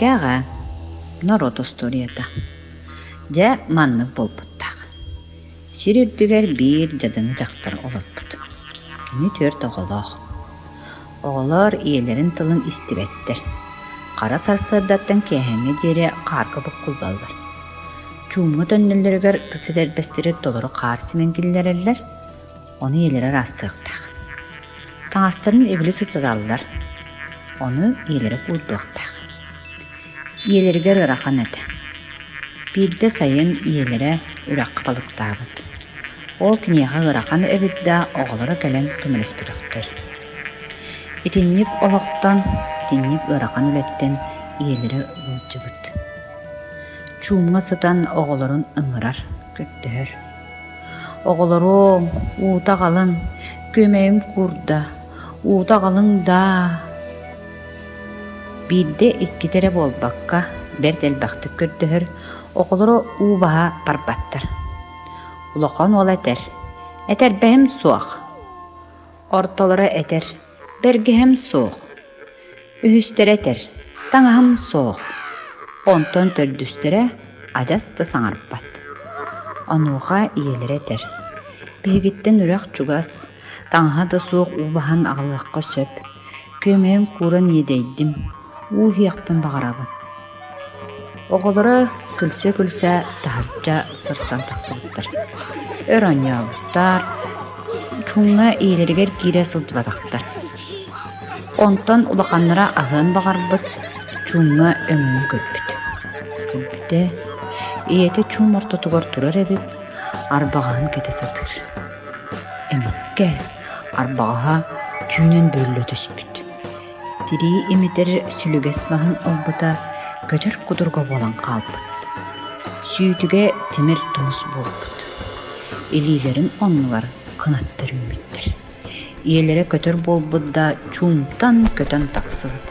Кэҕэ, норуот остуоруйата. Дьэ, маннык буолбуттаах. Сир үрдүгэр биир дьадаҥы дьахтар олорбут. Кини түөрт оҕолоох. Оҕолор ийэлэрин тылын истибэттэр. Хара сарсыардаттан киэһээҥҥэ диэри хаарга буккуллаллар. Чуумҥа төннөллөрүгэр тыс этэрбэстэригэр толору хаар симэн киллэрэллэр, ону ийэлэрэ ыраастыахтаах. Таҥастарын ибили сытыталлар, ону ийэлэрэ куурдуохтаах. Ийэлэригэр ыарахан этэ. Биирдэ сайын ийэлэрэ үрэххэ балыктаабыт. Ол киниэхэ ыарахан эбит да, оҕолоро кэлэн көмөлөспөтөхтөр. Итинник олохтон, итинник ыарахан үлэттэн ийэлэрэ ыалдьыбыт. Чуумҥа сытан оҕолорун ыҥырар, көрдөһөр. Оҕолоруом, уута аҕалыҥ, күөмэйим куурда, уута аҕалыҥ даа. Биирдэ иккитэ эрэ буолбакка, бэрт элбэхтик көрдөһөр, оҕолоро уу баһа барбаттар. Улахан уол этэр: «Этэрбэһим суох». Ортолоро этэр: «Бэргэһэм суох». Үһүстэрэ этэр: «Таҥаһым суох». Онтон төрдүстэрэ адьас да саҥарбат. Онуоха ийэлэрэ этэр: «Биһигиттэн үрэх чугас, таҥаһа да суох уу баһан аҕалыахха сөп. Күөмэйим кууран иэдэйдим, уу иһиэхпин баҕарабын». Оҕолоро күлсэ-күлсэ таһырдьа сырсан тахсыбыттар. Өр оонньообуттар, чуумҥа ийэлэригэр киирэ сылдьыбатахтар. Онтон улаханнара аһыан баҕарбыт, чуумҥа өҥөйөн көрбүт. Көрбүтэ, ийэтэ чуум ортотугар турар эбит, арбаҕаһын кэтэ сатыыр. Эмискэ арбаҕаһа түүнэн бөллө түспүт. Тирии имитэр сүлүгэс маһын ылбыта көтөр кутурга буолан хаалбыт. Сүүтүгэ тимир тумус буолбут. Илиилэрин оннугар кынаттар үүммүттэр. Ийэлэрэ көтөр буолбут да чуумтан көтөн тахсыбыт.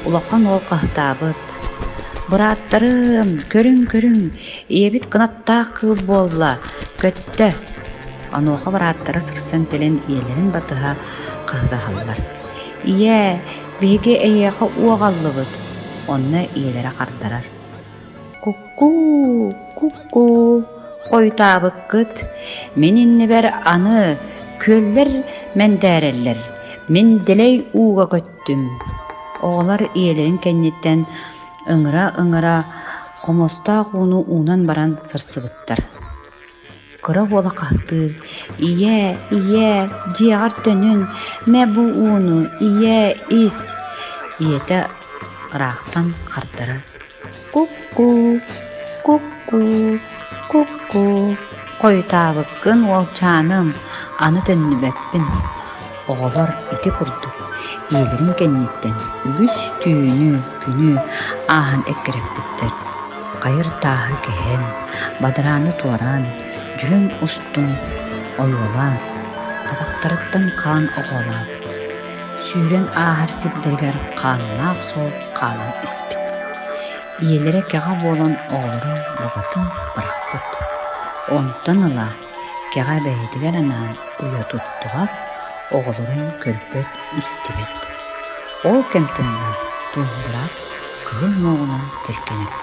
Улахан уол хаһытаабыт: «Бырааттарым, көрүҥ-көрүҥ, ийэбит кынаттаах кыыл буолла, көттө!» Онуоха бырааттара сырсан кэлэн ийэлэрин батыһа хаһытаһаллар: «Ийээ, биһиги эйиэхэ уоҕаллыбыт!» Онно ийэлэрэ хардарар: «Кукку, кукку, хойутаабыккыт, мин иннибэр аны күөллэр мэндээрэллэр, мин дэлэй ууга көттүм». Оҕолор ийэлэрин кэнниттэн ыҥыра-ыҥыра хомостоох ууну уунан баран сырсыбыттар. Кыра уола хаһытыыр: «Ийээ, ийээ, дьиэҕэр төнүн, мэ бу ууну, ийээ, ис!» Ийэтэ ыраахтан хардарар: «Ку-ку, ку-ку, ку-ку, хойутаабыккын, уолчааным, аны төннүбэппин». Оҕолор ити курдук ийэлэрин кэнниттэн үгүс түүнү, күнү ааһан эккирэппиттэр. Хайыр тааһы кэһэн, бадарааны туораан, дьүлүн устун ойуолаан, атахтарыттан хаан оҕолообут. Сүүрэн ааһар сирдэригэр хааннаах суол хаалан испит. Ийэлэрэ кэҕэ буолан оҕолорун баҕатын бырахпыт. Онтон ыла кэҕэ бэйэтигэр анаан уйа туттубат, оҕолорун көрбөт-истибэт. Ол кэмтэн ыла туундара кыһыл муоҕунан тэлгэнэр.